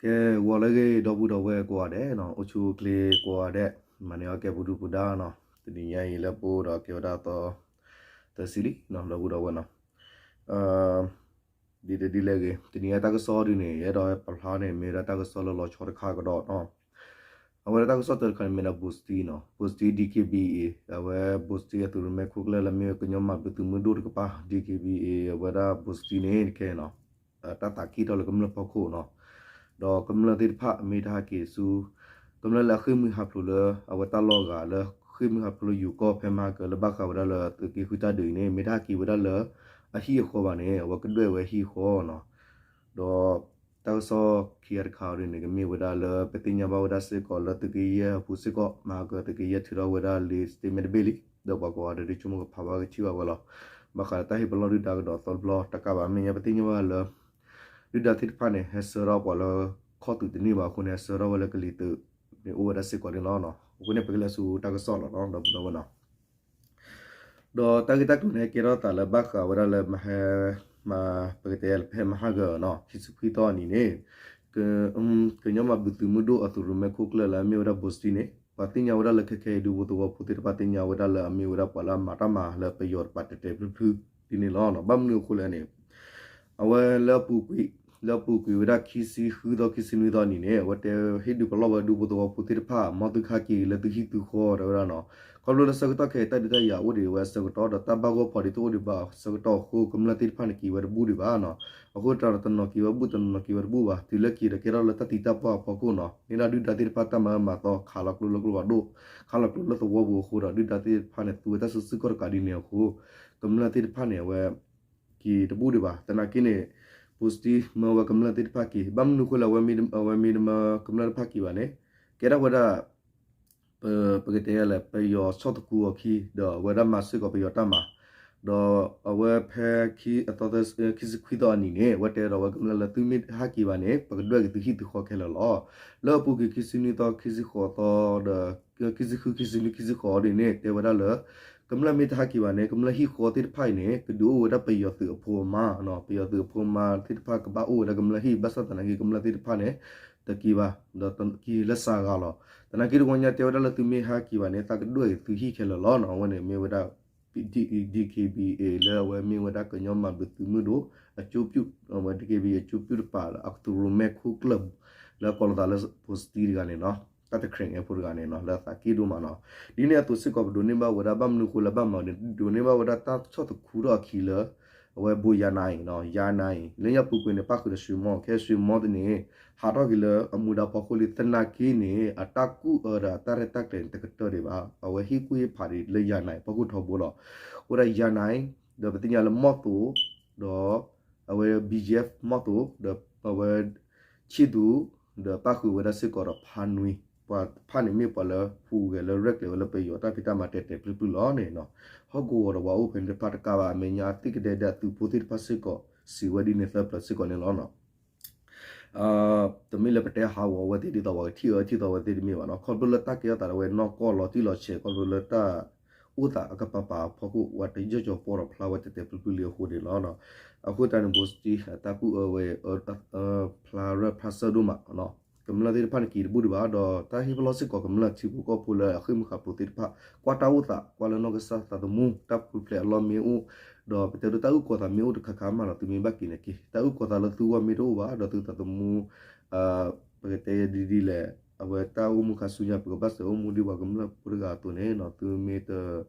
ကဲ ဂီၤလၢအဂ့ၤ ဒီပုၢ်ဒီဝဲၢ်ကိးဂၤဒဲးနီၤ, အိၣ်ဆူၣ်အိၣ်ချ့ကိးဂၤဒဲး, မၤန့ၢ်အီၣ်ကဲပူၤဒုၣ်ပူၤဒါနီၤ, တနံၤညါအံၤလၢပအိၣ်ဒီးကဲဝဲဒၣ်သီ သၢဆံလံနီၤ ဒီပုၢ်ဒီဝဲၢ်နီၤ. ဒ်လဲၣ်ဒ်လဲၣ်ဂ့ၤ တနံၤညါတၢ်ကစီၣ်ဒ်န့ၣ် ယအဲၣ်ဒိးပာ်ဖျါန့ၣ် မ့ၢ်ဝဲဒၣ်တၢ်ကစီၣ်လၢလီၤဆီတခါကဒီးနီၤ. အဝဲဒၣ်တၢ်ကစီၣ်တၢတခါန့ၣ် မ့ၢ်ဒၣ် ဘိစတံနီၤ, ဘိစတံ DKBA အဝဲဘိစတံအသုးရိၣ်မဲခိၣ်ကျၢၢ်လၢမ့ၢ်ဝဲကညီမၤဘျုးသုးမုၢ်ဒိၣ်တကပၤ DKBA အဝဲဒၣ်ဘိစတံန့ၣ်တခဲနီၤ တၢ်သးက့ၣ်ထီၣ်လၢကမျၢၢ်ဖီခိၣ်နီၤ, ဒီးကမျၢၢ်သ့ၣ်တဖၣ်မ့ၢ်တဟဲက့ၤဆူ ကမျၢၢ်လၢအဃ့ၢ်မှံဟးဖျိးလၢ အဝဲတၢ်လီၢ်ဂၤလၢဃ့ၢ်မှံဟးဖျိးလၢယိၤကီၢ်ဖဲမဟါကၢၤလၢဘၣ်ဃးဝဲဒၣ်လၢသုးက့ဃုတၢ်ဒုးအံၤန့ၣ် မ့ၢ်တဟဲက့ၤဝဲဒၣ်လၢ အဟံၣ်အဃီဘၣ်န့ၣ် အဝဲကဒွဲၣ်ဝဲဟံၣ်အဃီနီၤ. ဒီးတၢ်ကစီၣ်ခံဂၤတခါအံၤန့ၣ် ကမ့ၢ်ဝဲဒၣ်လၢပသ့ၣ်ညါဘၣ်ဝဲဒၣ်စ့ၢ်ကီးလၢသုးက့ယဲၢ်အပူၤစ့ၢ်ကီး မဟါကၢၤသုးက့ယဲၢ်ထုးထီၣ်ဝဲဒၣ်လံ statement တဘ့ၣ်လံ, ဒီးပှၤကိးဂၤဒဲးဒုးဆိကမိၣ်ကဖးဘၣ်ကထံၣ်ဘၣ်ဝဲလီၤ. ဘၣ်ဃးလၢတၢ်ဟ့ၣ်ပလီၢ်ဒုၣ်ဒါကဒီးသီတဘျီတကးဘၣ် အမဲာ်ညါပသ့ၣ်ညါဘၣ်လၢ ဒုၣ်ဒါသ့ၣ်တဖၣ်န့ၣ် ဟဲဆှၢထီၣ်ပှၤလၢခီၣ်သုးတန့ၢ်ဘၣ်အဃိန့ၣ် ဟဲဆှၢထီၣ်ဝဲလၢကလံၤသုးန့ၣ်အိၣ်ဝဲဒၣ်စ့ၢ်ကီးန့ၣ်လီၤ. အဃိန့ၣ် ပကလဲၤဆူတၢ်ကစီၣ်လီၤနီၤ ဒီပုၢ်ဒီဝဲၢ်နီၤ. ဒီးတၢ်ဂ့ၢ်တၢ်ကျိၤန့ၣ် ကဲထီၣ်သးလၢဘၣ်ဃးဝဲဒၣ်လၢမဟါ မၤ ပကတဲလၢဖဲမဟါကၢၤနီၤ ခံဆံခွံသီအနံၤန့ၣ် က ကညီမၤဘျုးသုးမုၢ်ဒိၣ်အသုးရိၣ်မဲခိၣ်ကျၢၢ်လၢအမ့ၢ်ဝဲဒၣ်ဘိစတံန့ၣ် ပှၤသ့ၣ်ညါဝဲဒၣ်လၢခဲခဲအံၤဒူဖိသဝီဖိသ့ၣ်တဖၣ်သ့ၣ်ညါဝဲဒၣ်လၢအမ့ၢ်ဝဲဒၣ်ပှၤလၢအမၤတၢ်မၤလၢပယီၤတကပၤတဲာ်တဲာ်ဖျုးဖျုးဒ်န့ၣ်လီၤ. ဘၣ်မနုၤအဃိလဲၣ်န့ၣ် အဝဲလၢအပူၤကွံာ် လၢအပူၤကွံာ်ဝဲဒၣ်ခံဆံဃုသီ ခံဆံနွံသီအနံၤန့ၣ် အဝဲတဲဟ့ၣ်ဒုးပလီၢ်ဝဲဒူဖိသဝီဖိသ့ၣ်တဖၣ် မ်သုကဟဲက့ၤလၢသုဟံၣ်သုဃီတဲဝဲဒၣ်နီၤ. ခီဖျိလၢဆၢကတီၢ်ခဲအံၤ တၢ်ဒုးတၢ်ယၤအိၣ်ဒံးဝဲအဆၢကတီၢ် ဒီးတၢ်ဘၣ်ဂီၢ်ဖီဒံးတအိၣ်ဒံးဘၣ်အဆၢကတီၢ်အဃိ ကမျၢၢ်သ့ၣ်တဖၣ်န့ၣ်က့ၤဝဲတဘူၣ်ဒံးဘၣ်နီၤ. အဃိသတးဒီးတနီၤက့ၤဝဲဘူၣ် တနီၤက့ၤဝဲတဘူၣ်ဘၣ် တုၤလၢက့ၤဒီးကဲထီၣ်လၢတၢ်သံတၢ်ပှၢ်အဖီခိၣ်နီၤ မ့ၢ်ဒၣ်ဒုၣ်ဒါသ့ၣ်တဖၣ်တၢ်မၤမၤသီ ခးလီၤကျိလၢကျိဖးဒိၣ် ခးလီၤကျိလၢသဝီပူၤအဃိဒီး ဒုၣ်ဒါသ့ၣ်တဖၣ်န့ၣ် သူဝဲတၢ်စုဆူၣ်ခီၣ်တကးဒ်န့ၣ်အဃိ ကမျၢၢ်သ့ၣ်တဖၣ်န့ၣ် အဝဲ က့ၤတဘူၣ်ဒံးဘၣ်. သနာ်က့န့ၣ် ဘိစတံမၢဝဲကမျၢၢ်သ့ၣ်တဖၣ်က့ၤ ဘၣ်မနုၤအဃိလဲၣ် အဝဲမ့ၢ်တမၢကမျၢၢ်တဖၣ်က့ၤဘၣ်န့ၣ် ကဲထီၣ်ဝဲဒၣ် ပ ပကတဲလဲၣ် ပယီၤဆီၣ်သခူအီၤခံ ဒီးအဝဲဒၣ်မၤစ့ၢ်ကီးပယီၤတၢ်မၤ ဒီးအဝဲဖဲခံ အသီ ခံဆံခွံသီအနံၤန့ၣ် အဝဲတဲဒီးဝဲကမျၢၢ်လၢသုမ့ၢ်ဟဲက့ၤဘၣ်န့ၣ် ပကဒွဲၣ်က့ၤသုဟံၣ်သုဃီခဲလၢာ်လီၤ. လၢအပူၤကွံာ်ခံဆံနွံသီ ခံဆံဃိးသီ ဒီး ခံဆံဃု ခံဆံနွံ ခံဆံဃိးအံၤန့ၣ် တဲဝဲဒၣ်လၢ ကမျၢၢ်မ့ၢ်တဟဲက့ၤဘၣ်န့ၣ် ကမျၢၢ်ဟံၣ်ဃီသ့ၣ်တဖၣ်အံၤန့ၣ် ကဒုးအိၣ်ဝဲဒၣ်ပယီၤသုးအဖိအမါနီၤ ပယီၤသုးအဖိအမါသ့ၣ်တဖၣ်ကဘၣ်အိၣ်ဝဲဒၣ်ကမျၢၢ်ဟံၣ် ဘၣ်ဆၣ်သနာ်က့ ကမျၢၢ်သ့ၣ်တဖၣ်န့ၣ် တက့ၤဘၣ် ဒီးက့ၤလၢစှၤဂၤလီၤ. သနာ်က့တဝီညါတဲဝဲဒၣ်လၢသုမ့ၢ်ဟဲက့ၤဘၣ်န့ၣ် သးကဒွဲၣ်သုဟံၣ်ခဲလၢာ်လီၤနီၤ. အဝဲန့ၣ်မ့ၢ်ဝဲဒၣ် DKBA လၢအဝဲမ့ၢ်ဝဲဒၣ်ကညီမၤဘျုးသုးမုၢ်ဒိၣ် အကၠိပျူၢ် အဝဲ DKBA အကၠိပျူၢ်တပၤလၢအသုးရိၣ်မဲခိၣ်ကျၢၢ် လၢကိးလီၤသးလၢဘိစတံတဂၤန့ၣ်နီၤ တၢ်တခရံာ်အဖိတဂၤန့ၣ်နီၤ လၢသးက့ၣ်ဒိၣ်မးနီၤ. ဒ်န့ၣ်အသိးစ့ၢ်ကီး ပဒိးန့ၢ်ဘၣ်ဝဲဒၣ် ဘၣ်မနုၤအဃိလၢဘၣ်မၤန့ၣ် ဒိးန့ၢ်ဘၣ်ဝဲဒၣ်တၢ်ဆီၣ်သခူထီၣ်အခံလၢ အဝဲဘိယၤနၤအံၤနီၤ ယၤနၤအံၤ လၢညါပူၤကွံာ်န့ၣ် ပၣ်ဃုာ်ဒီးရွှေမော ခဲရွှေမောတန့ၣ် ဟးထီၣ်က့ၤလၢအမူဒါဖီခိၣ်လံ သနာ်က့န့ၣ် အတၢ်ကူၣ်အၢဒီးအတၢ်ရဲၣ်တၢ်ကျဲၤန့ၣ် တကတၢၢ်ဒံးဘၣ် အဝဲဟ့ၣ်ကူၣ်ဟ့ၣ်ဖးဒံးလၢယၤနၤအံၤ ဖီခိၣ်ထီဘိလီၤ. အဃိဒၣ်ယၤနၤအံၤ ဒီးပသ့ၣ်ညါလၢမီၢ်သိး ဒီး အဝဲ BGF မီၢ်သိး ဒီးအဝဲ ဆံၣ်သူး ဒီးပၣ်ဃုာ်ဝဲဒၣ်စ့ၢ်ကီးဒီးဖါနွံ ပှၤတဖၣ်န့ၣ်မ့ၢ်ပှၤလၢဟူးဂဲၤလၢ ရဲၣ်ကျဲၤဝဲလၢပယီၤတၢ်ဖံးတၢ်မၤတဲာ်တဲာ်ဖျုးဖျုးလီၤန့ၣ်နီၤ. ဟီၣ်ကဝီၤဒီးပှၤအိၣ်ဖဲန့ၣ်တဖၣ်တကးဘၣ် အမဲာ်ညါသ့ၣ်ကဒဲဒၣ်သုးဖိသ့ၣ်တဖၣ်စ့ၢ်ကီး စံးဝဲဒ်န့ၣ်သၢပျၢၤစ့ၢ်ကီးန့ၣ်လီၤ. တမ့ၢ်လၢပတဲဟးဂီၤအဝဲသ့ၣ်ဒ်သိးပှၤကထံၣ်အၢထံၣ်သီအဝဲသ့ၣ်တမ့ၢ်ဘၣ်နီၤ. ခီဖျိလၢတၢ်ကဲထီၣ်သးလၢအဝဲနီၢ်ကီၢ်လီၤတံၢ်လီၤဆဲး ခီဖျိလၢတၢ်အိၣ်သးအကပၤပၤအဖီခိၣ် ပှၤတယီၢ်ကီၤပီၢ်ဒီးဖျါဝဲတဲာ်တဲာ်ဖျုးဖျုးလံအဃိန့ၣ်လီၤ. အဃိသတးန့ၣ် ဘိစတံ တၢ်ကူၣ်အၢဝဲ ဖျါရၢၢ်ဖျါဆၢၣ်ဒိၣ်မး ကမျၢၢ်သ့ၣ်တဖၣ်န့ၣ်က့ၤတဘူၣ်ဒံးဘၣ် ဒီးတၢ်ဟ့ၣ်ပလီၢ်စ့ၢ်ကီး ကမျၢၢ်ထံဖိကီၢ်ဖိလၢအဃ့ၢ်မှံဟးဖျိးသ့ၣ်တဖၣ် ကွၢ်တၢ်အိၣ်သး ကွၢ်လၢနီၢ်ကစၢ်သးသမူ တၢ်ပူၤဖျဲးအလီၢ်မ့ၢ်အိၣ် ဒီးပတဲဒိတၢ်အုၣ်ကီၤသးမ့ၢ်အိၣ်တခါခါမးဒီး သုမ့ၢ်ဘၣ်က့ၤန့ၣ်က့ၤ တၢ်အုၣ်ကီၤသးလၢသုဂီၢ်မ့ၢ်တအိၣ်ဘၣ် ဒီးသုသးသမူ ပကတဲဒ်ဒ်လဲၣ် အဝဲတၢ်အိၣ်မူခါဆူညါ ပကဘၣ်စဲးအိၣ်မူဒ်ပှၤကမျၢၢ်ဖိတဂၤအသိးန့ၣ်နီၤ သုမ့ၢ်တ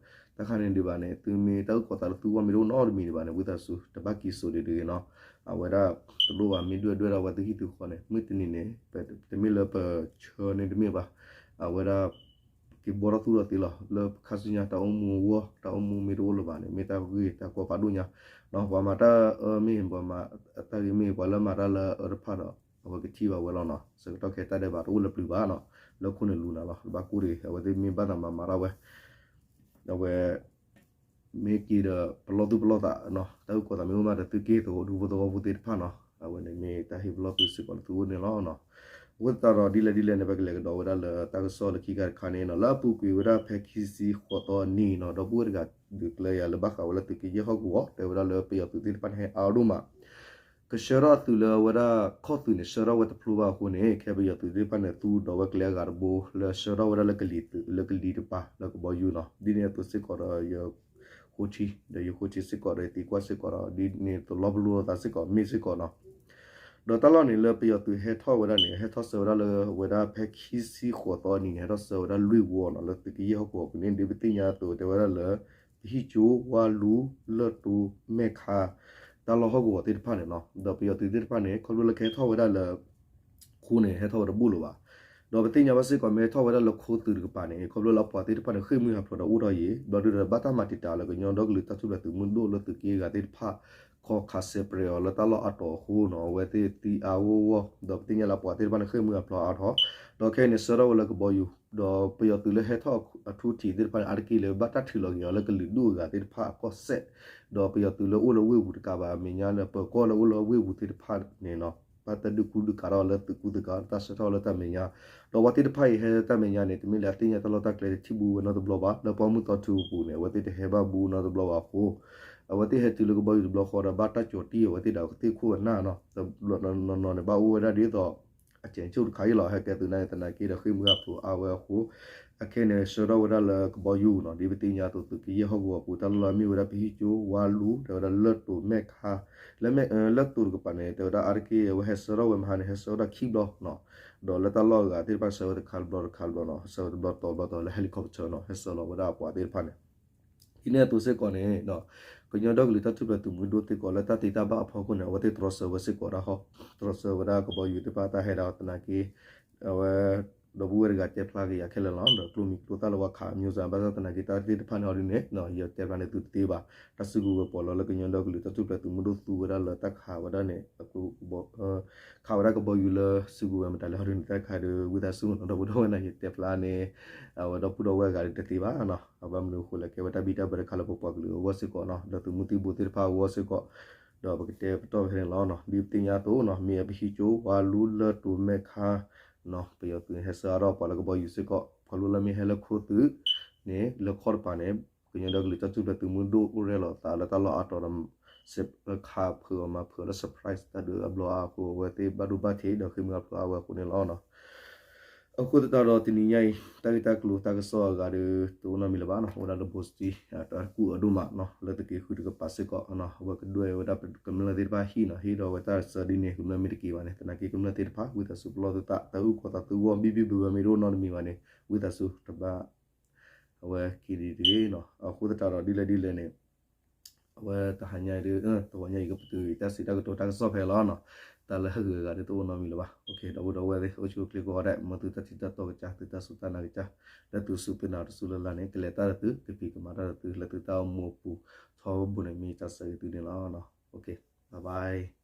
တၢ်ခါန့ၣ်ဒံးဘၣ်န့ၣ် သုမ့ၢ်တၢ်အုၣ်ကီၤသးလၢသုဂီၢ်မ့ၢ်တအိၣ်နီတမံၤဒံးဘၣ်န့ၣ် ဝံသးစူၤ တဘၣ်က့ၤစိာ်ဒံးတဂ့ၤနီၤ. အဝဲဒၣ် တလိၣ်ဘၣ် မ့ၢ်ဒွဲၣ်ဒွဲၣ်ဒၣ်ဝဲသုဟံၣ်သုဃီန့ၣ် မုၢ်တနံၤန့ၣ် တမ့ၢ်လၢပဆၢန့ၣ်တမ့ၢ်ဘၣ် အဝဲဒၣ် က့ၤဘှီထီၣ်သူၣ်ထီၣ်သ့လီၤ လၢခါဆူညါတၢ်အိၣ်မူအဂီၢ် တၢ်အိၣ်မူမ့ၢ်တအိၣ်လၢၤဘၣ်န့ၣ် မ့ၢ်တၢ်ဂ့ၢ်တၢ်ကီဖးဒိၣ်ညါ ပှၤမၤတၢ်အၢမ့ၢ် ပှၤမၤတၢ်ဂ့ၤမ့ၢ် ပှၤလၢမၤတၢ်လၢအအၢတဖၣ်ဒီး အဝဲကထံၣ်ဘၣ်ဝဲလီၤနီၤ. ဆၢကတီၢ်ခဲအံၤတၢ်ဒဲးဘးတအိၣ်လၢပျုၤဘၣ်နီၤ လၢခိၣ်နူာ်လူၤနၤလီၤ တဘၣ်ကိၢ်တဂ့ၤ အဝဲသ့ၣ်မ့ၢ်ဘၣ်သးမၤမၤတၢ်ဝဲ အဝဲ မ့ၢ်က့ၤဒီးပလီၢ်သူၣ်ပလီၢ်သးနီၤ တၢ်အုၣ်ကီၤသးမ့ၢ်အိၣ်မးဒီးသုက့ၤသကိးဒူဖိသဝီဖိသ့ၣ်တဖၣ်နီၤ အဝဲန့ၣ်မ့ၢ်တၢ်ဟ့ၣ်ပလီၢ်သုစ့ၢ်ကီးလၢသုအိၣ်န့ၣ်လီၤ. အဃိသတးဒီးဒ်လဲၣ်ဒ်လဲၣ်န့ၣ် ပကလဲၤကဒီးဝဲဒၣ်လၢတၢ်ကစီၣ်လၢခံခါတခါန့ၣ်နီၤ လၢအပူၤကွံာ်ဝဲဒၣ်ဖဲခံဆံဃိးသီအနံၤနီၤ ဒီပုၢ်ဝဲၢ်တဂၤဒုးကျဲယၤလၢဘၣ်ဃးဝဲလၢသုးက့ယဲၢ်ဟီၣ်ကဝီၤ တဲဝဲဒၣ်လၢပယီၤသုးသ့ၣ်တဖၣ်န့ၣ်ဟဲအါအါဒိၣ်မး ဆှၢထီၣ်အသုးလၢအဝဲဒၣ်ခီၣ်သုးန့ၣ် ဆှၢထီၣ်ဝဲတဖျိဘၣ်အဃိန့ၣ် ခဲပယီၤသုးသ့ၣ်တဖၣ်န့ၣ် သူဒီးဝဲကျဲအဂၤတဘိ လၢဆှၢထီၣ်ဝဲဒၣ်လၢကလံၤသုး လၢကလံၤတပၤ လၢကဘီယူၤနီၤ ဒ်န့ၣ်အသိးစ့ၢ်ကီးဒီးယ ဃိထံ ဒီးယဃိထံစ့ၢ်ကီးဒီးယသံကွၢ်စ့ၢ်ကီးဒီး ဒ်န့ၣ်သိးလီၤပလိာ်သးစ့ၢ်ကီး မ့ၢ်စ့ၢ်ကီးနီၤ ဒီးတၢ်လီၢ်န့ၣ် လၢပယီၤသုးဟဲထီၣ်ဝဲဒၣ်န့ၣ် ဟဲထီၣ်ဆှၢဝဲဒၣ်လၢဝဲဒၣ်ဖဲခံဆံဃိးသီအနံၤန့ၣ် ဟဲထီၣ်ဆှၢဝဲဒၣ်လွံၢ်ဝီနီၤ လၢသုးကယဲၢ်ဟီၣ်ကဝီၤပူၤန့ၣ် ဒ်ပသ့ၣ်ညါအသိး တဲဝဲဒၣ်လၢ ပဟံၣ်ကၠိ ဝါလူ လၢၢ်တိၤ မဲၣ်ခါ တၢ်လီၢ်ဟီၣ်ကဝီၤသ့ၣ်တဖၣ်န့ၣ်နီၤ ဒီးပယီၤသုးသ့ၣ်တဖၣ်န့ၣ် ခီဖျိလၢကဟဲထီၣ်ဝဲဒၣ်လၢ ခိန့ၣ် ဟဲထီၣ်ဝဲတဘူၣ်လၢၤဘၣ်. ဒီးပသ့ၣ်ညါဘၣ်စ့ၢ်ကီး မ့ၢ်ဟဲထီၣ်ဝဲဒၣ်လၢခိသုးတကပၤန့ၣ် ခီဖျိလၢအပှၤသ့ၣ်တဖၣ်န့ၣ် ဃ့ၢ်မှံဟးဖျိးဒီးအိၣ်ထီၣ်ယံၤ ဘျီဒုဒီးဘၣ်တၢ်မၤတံာ်တာ်လၢကညီဒီကလုာ်တၢ်ထူၣ်ဖျဲးသုးမုၢ်ဒိၣ်လၢသုးက့အဂၤသ့ၣ်တဖၣ် ခီခးစဲးပြဲးအီၤလၢတၢ်လီၢ်အါတီၤအဃိနီၤ အဝဲသ့ၣ်သံအါဂီၢ်ဂီၢ် ဒီးပသ့ၣ်ညါလၢအပှၤသ့ၣ်တဖၣ်န့ၣ် ဃ့ၢ်မှံဟးဖျိးအါထီၣ် ဒီးခဲအံၤန့ၣ် ဆှၢထီၣ်ဝဲလၢကဘီယူၤ ဒီးပယီၤသုးလၢဟဲထီၣ်အထူအထံးသ့ၣ်တဖၣ်န့ၣ် အါတက့ၢ်လၢဘၣ်တၢ်ထုးလီၤက့ၤအီၤလၢကလုာ်ဒူၣ်အဂၤသ့ၣ်တဖၣ်အကီၢ်စဲၣ် ဒီးပယီၤသုးလၢအိၣ်လၢဝ့ၢ်ပူၤတကးဘၣ် အမဲာ်ညါလၢ ပၢၤကီၢ်လၢအိၣ်လၢဝ့ၢ်ပူၤသ့ၣ်တဖၣ်န့ၣ်နီၤ ဘၣ်တၢ်ဒုးကူဒုးကးထီၣ်လၢသုးကူသုးကး တၢ်ဆှၢထီၣ်လၢတၢ်မဲာ်ညါ ဒီးပှၤသ့ၣ်တဖၣ်အံၤဟဲလၢတၢ်မဲာ်ညါန့ၣ် တမ့ၢ်လၢအသ့ၣ်ညါတၢ်လီၢ်တၢ်ကျဲတထံၣ်ဘူးဝဲနီတဘျီဘၣ် လၢပှၢ်မုၢ်သီထူအပူၤန့ၣ် အဝဲသ့ၣ်တဟဲဘၣ်ဘူးနီတဘျီဘၣ်အဃိ အဝဲသ့ၣ်ဟဲတုၤလၢကဘီယူၤတဘျီဃီဒီး ဘၣ်တၢ်ကၠီၤတံၢ်အဝဲသ့ၣ်ဒီးကသ့ၣ်ခိၣ်အနၢ်နီၤ တဘျီနီၤနီၤန့ၣ် ဘၣ်အိၣ်ဝဲဒၣ်ဒ်သိး အစဲးဆိၣ်တခါအံၤလီၤ ဟဲကဲသုးနၢ်အံၤ သနာ်က့ဒီးဃ့ၢ်မှံဟးဖျိးအါဝဲအဃိ အခဲန့ၣ် ဆှၢထီၣ်ဝဲဒၣ်လၢကဘီယူၤနီၤ ဒ်ပသ့ၣ်ညါအသိး သုးက့ယဲၢ်ဟီၣ်ကဝီၤပူၤ တၢ်လီၢ်လၢအမ့ၢ်ဝဲဒၣ် ပဟံၣ်ကၠိ ဝါလူ တဲဝဲဒၣ်လၢၢ်တိၤ မဲၣ်ခါ လၢ လၢၢ်တိၤတကပၤန့ၣ် တဲဝဲဒၣ်အါတက့ၢ် အဝဲဟဲဆှၢထီၣ်ဝဲမဟါန့ၣ် ဟဲဆှၢဝဲဒၣ်ခံဘျီနီၤ ဒီးလၢတၢ်လီၢ်အဂၤသ့ၣ်တဖၣ် ဆှၢဝဲတခါတဘျီတခါတဘျီနီၤ ဟဲဆှၢဝဲတဘျီတီၤဘျီတီၤလၢ helicopter နီၤ ဟဲဆှၢလီၤဝဲဒၣ်အပှၤသ့ၣ်တဖၣ်န့ၣ် ဒ်န့ၣ်အသိးစ့ၢ်ကီးန့ၣ် ကညီဒီကလုာ်တၢ်ထူၣ်ဖျဲးသုးမုၢ်ဒိၣ်စ့ၢ်ကီးလၢတၢ်သ့တၢ်ဘၣ်အဖီခိၣ်န့ၣ် အဝဲသ့ၣ်တြီဆၢဝဲစ့ၢ်ကီးတၢ်ဟီၣ် တြီဆၢဝဲဒၣ်ကဘီယူၤသ့ၣ်တဖၣ်တၢ်ဟဲဒၣ်သနာ်က့ အဝဲ ဒီပုၢ်ဝဲၢ်တဂၤတဲဖျါက့ၤယၤခဲလၢာ်လီၤ ဒီးကျိမံၤကျိသၣ်လၢပှၤခး မျိုးစံး ဘၣ်ဆၣ်သနာ်က့ တၢ်သ့ၣ်တဖၣ်န့ၣ်ဟီဒ်န့ၣ် ယတဲဖျါန့ၢ်သုတသ့ဘၣ် တၢ်စုကဝဲၤပှၤလီၤလၢကညီဒီကလုာ်တၢ်ထူၣ်ဖျဲးသုးမုၢ်ဒိၣ်သူဝဲဒၣ်လၢတၢ်ခးဝဲဒၣ်န့ၣ် ခးဝဲဒၣ်ကဘီယူၤလၢစုကဝဲၤမတၤလဲၣ်ဟီဒ်န့ၣ် တၢ်ခးဒီး ဝံသးစူၤနီၤ ဒီပုၢ်ဒီဝဲၢ်န့ၣ် ယတဲဖျါန့ၢ် အဝဲဒီပုၢ်ဒီဝဲၢ်အဂၤတသ့ဘၣ်နီၤ အဘၣ်မနုၤအဃိလဲၣ် ကဲဝဲတၢ်ဘံၣ်တၢ်ဘၢတခါလၢပပှၤကလုာ်အဂီၢ်စ့ၢ်ကီးနီၤ ဒီးသုးမုၢ်သံၣ်ဘိသ့ၣ်တဖၣ်အဂီၢ်စ့ၢ်ကီး ဒီးပကတဲပတီၢ်ဖဲန့ၣ်လီၤ ဒ်ပသ့ၣ်ညါအသိးနီၤ မ့ၢ်အပဟံၣ်ကၠိ ဝါလူ လၢၢ်တိၤ မဲၣ်ခါ ပယီၤသုးန့ၣ် ဟဲဆှၢအါထီၣ်ပှၤလၢကဘီယူၤစ့ၢ်ကီး ခီဖျိလၢမ့ၢ်ဟဲလၢခိသုးန့ၣ် လၢခီၣ်တပၤန့ၣ် ကညီဒီကလုာ်တၢ်ထူၣ်ဖျဲးသုးမုၢ်ဒိၣ်အိၣ်ရဲၣ်လီၤသးလၢတၢ်လီၢ်အါတီၤဒီး ခးဖုးအီၤမၤဖုးအီၤလၢ surprise တၢ်ဒုးအဘျီအါအဃိ အဝဲသ့ၣ်ဘၣ်ဒိဘၣ်ထံးဒီးဃ့ၢ်မှံဟးဖျိးအါဝဲအဃိန့ၣ်လီၤ. အဃိသတးဒီးတနံၤညါအံၤ တၢ်ဂ့ၢ်တၢ်ကျိၤတၢ်ကစီၣ်အဂၤဒီး တအိၣ်နီတမံၤလၢၤဘၣ်နီၤ အိၣ်ဝဲဒၣ်လၢ Boston တၢ်ကူၣ်အၢဒိၣ်မးနီၤ လၢသုးက့ဃုတကပၤစ့ၢ်ကီး အဝဲကဒွဲၣ်ဝဲဒၣ်ကမျၢၢ်သ့ၣ်တဖၣ်ဟံၣ်နီၤ ဟ့ၣ်ဒီးဝဲတၢ်ဆၢဒ်န့ၣ် ကမျၢၢ်မ့ၢ်တက့ၤဘၣ်န့ၣ် သနာ်က့ကမျၢၢ်သ့ၣ်တဖၣ် ဝံသးစူၤပလီၢ်သုသး တၢ်အုၣ်ကီၤသးသုဂီၢ် ဘံၣ်ဘံၣ်ဘၢဘၢမ့ၢ်တအိၣ်နီတမံၤဘၣ်န့ၣ် ဝံသးစူၤတဘၣ် အဝဲက့ၤဒ်တဂ့ၤနီၤ အဃိသတးဒီးဒ်လဲၣ်ဒ်လဲၣ်န့ၣ် အဝဲတဟါညါအံၤဒီး တဝီညါအံၤကပတုာ်အံၤ တၢ်စံးတၢ်ကတိၤတၢ်ကစီၣ်ဖဲလီၤနီၤ တၢ်လၢဟဂုၤအဂၤဒီးတအိၣ်နီတမံၤလၢၤဘၣ် ဒီပုၢ်ဒီဝဲၢ်သ့ၣ် အိၣ်ဆူၣ်အိၣ်ချ့ကိးဂၤဒဲး မ်သုတၢ်ထံၣ်တၢ်တီကစၢ် သုတၢ်စူၢ်တၢ်နာ်ကစၢ် လၢသုစူၢ်သုနာ်တစူၢ်လၢ်လၢ်န့ၣ် ကလဲၤတၢ်ဒီးသု ကဖံးကမၤတၢ်ဒီးသု လၢသုတၢ်အိၣ်မူအပူၤ ထီဘိန့ၣ် မ့ၢ်တၢ်ဆၢဂ့ၤသုန့ၣ်လီၤ bye bye